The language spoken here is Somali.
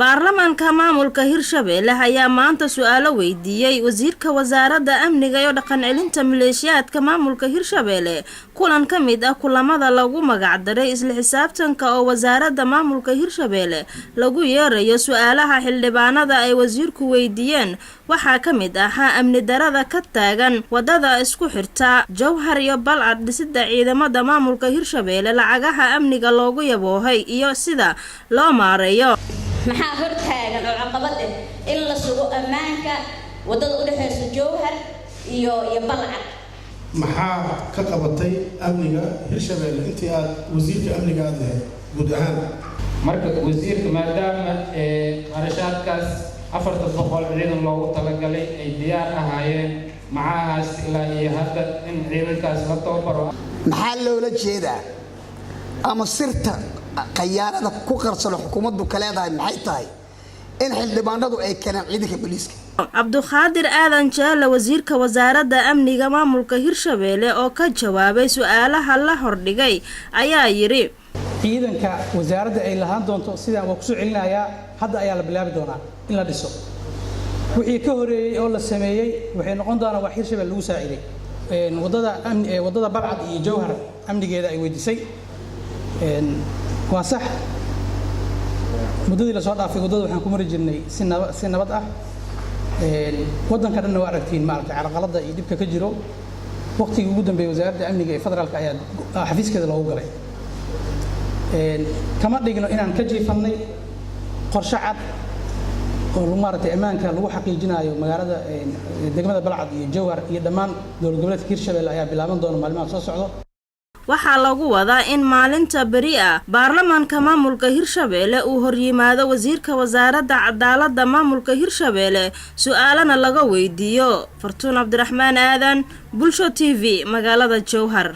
Baarlamaanka maamulka Hirshabeelle ayaa maanta su-aalo weydiiyey wasiirka wasaaradda amniga iyo dhaqan celinta maleeshiyaadka maamulka Hirshabeelle. Kulan ka mid ah kulamada lagu magacdaray isla xisaabtanka oo wasaaradda maamulka Hirshabeelle lagu yeerayo, su-aalaha xildhibaanada ay wasiirku weydiiyeen waxaa ka mid ahaa amni darada ka taagan wadada isku xirta Jowhar iyo Balcad, dhisida ciidamada maamulka Hirshabeelle, lacagaha amniga loogu yaboohay iyo sida loo maareeyo. Maxaa hor taagan oo caqabad ah in la sugo ammaanka waddada u dhexeysa Jowhar iyo Balcad? Maxaa ka qabatay amniga Hirshabeelle intii aad wasiirka amniga aad lahayd guud ahaan? Marka wasiirka, maadaama qarashaadkaas 400 ciidan loogu talagalay ay diyaar ahaayeen, maxaahaas ilaa iyo hadda in ciidankaas la tababaro? Maxaa loola jeedaa ama sirta khayaanada ku qarsano xukuumaddu ka leedahay maxay tahay in xildhibaanadu ay keenaan ciidanka booliiska? Cabduqaadir Aadan Jaale, wasiirka wasaaradda amniga maamulka Hirshabeelle, oo ka jawaabay su-aalaha la hordhigay ayaa yidhi: Ciidanka wasaaradda ay lahaan doonto sidaan waa kusoo celinayaa. Hadda ayaa la bilaabi doonaa in la dhiso. Wixii ka horeeyey oo la sameeyey waxay noqon doonaa wax Hirshabelle lagu saaciday. Wadada wadada Balcad iyo Jowhar amnigeeda ay weydiisay, waa sax. Muddadii lasoo dhaafay waddada waxaan ku mari jirnay si nabad ah. Waddanka dhanna waa aragtiin, maaragtay, carqaladda iyo dhibka ka jiro. Waqtigii ugu dambeeyey wasaaradda amniga ee federaalka ayaa xafiiskeeda loogu galay. Kama dhigno inaan ka jiifannay. Qorshe cad oo, maaragtay, ammaanka lagu xaqiijinayo magaalada, degmada Balcad iyo Jowhar iyo dhammaan dowlad goboleedka Hirshabelle ayaa bilaaban doona maalmaha soo socdo. Waxaa lagu wadaa in maalinta beri ah baarlamaanka maamulka Hirshabeelle uu horyimaado wasiirka wasaaradda cadaaladda maamulka Hirshabeelle, su-aalana laga weydiiyo. Fartuun Cabdiraxmaan Aadan, Bulsho TV, magaalada Jowhar.